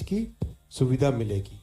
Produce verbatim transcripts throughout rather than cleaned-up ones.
की सुविधा मिलेगी।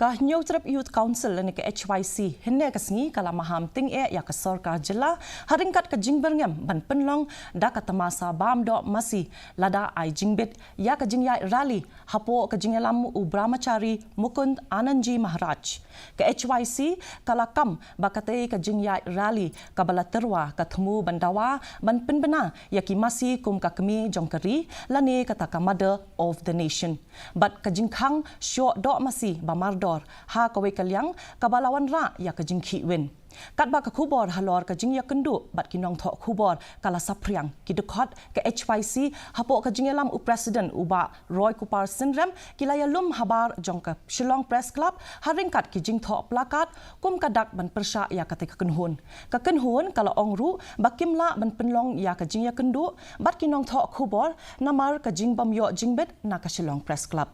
Ka Hynñiewtrep Youth Council lane ka H Y C hynne ka sngi ka la maham tyngeh ïa ka sorkar jylla ha ryngkat ka jingbyrngem ban pynlong da ka tamasa bam doh masi lada ai jingbit ïa ka jingïaid rally hapoh ka jingïalam u Brahmachari Mukund Anandji Maharaj. Ka H Y C ka la kam ba katei ka jingïaid rally kaba la tyrwa ka thmu ban dawa ban pynbna ïa ki masi kum ka kmie jong ka ri lane kata ka mother of the nation. Bad ka jingkhang shoh doh masi ba mardor ha kawei ka liang kaba la wanrah ïa ka jingkhih win. Katba ka khubor halor ka jingïakynduh bad ki nongthoh khubor ka la saphriang, ki dkhot ka H Y C hapoh ka jingïalam u president u Bah Roy Kupar Synrem ki la ïalum habar jong ka Shillong Press Club ha ryngkat ki jingthoh placard kum ka dak ban pyrshah ïa katei ka kynhun. Ka kynhun ka la ong ruh ba kim lah ban pynlong ïa ka jingïakynduh bad ki nongthoh khubor namar ka jingbym ïoh jingbit na ka Shillong Press Club.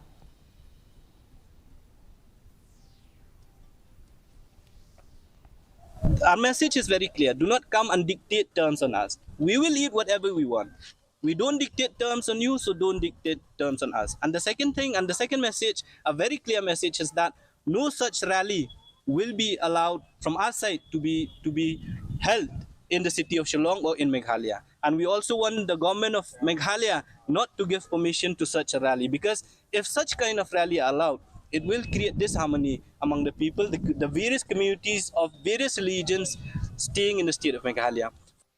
Our message is very clear. Do not come and dictate terms on us. We will eat whatever we want. We don't dictate terms on you, so don't dictate terms on us. And the second thing, and the second message, a very clear message, is that no such rally will be allowed from our side to be to be held in the city of Shillong or in Meghalaya. And we also want the government of Meghalaya not to give permission to such a rally, because if such kind of rally are allowed, it will create disharmony among the people, the, the various communities of various religions staying in the state of Meghalaya.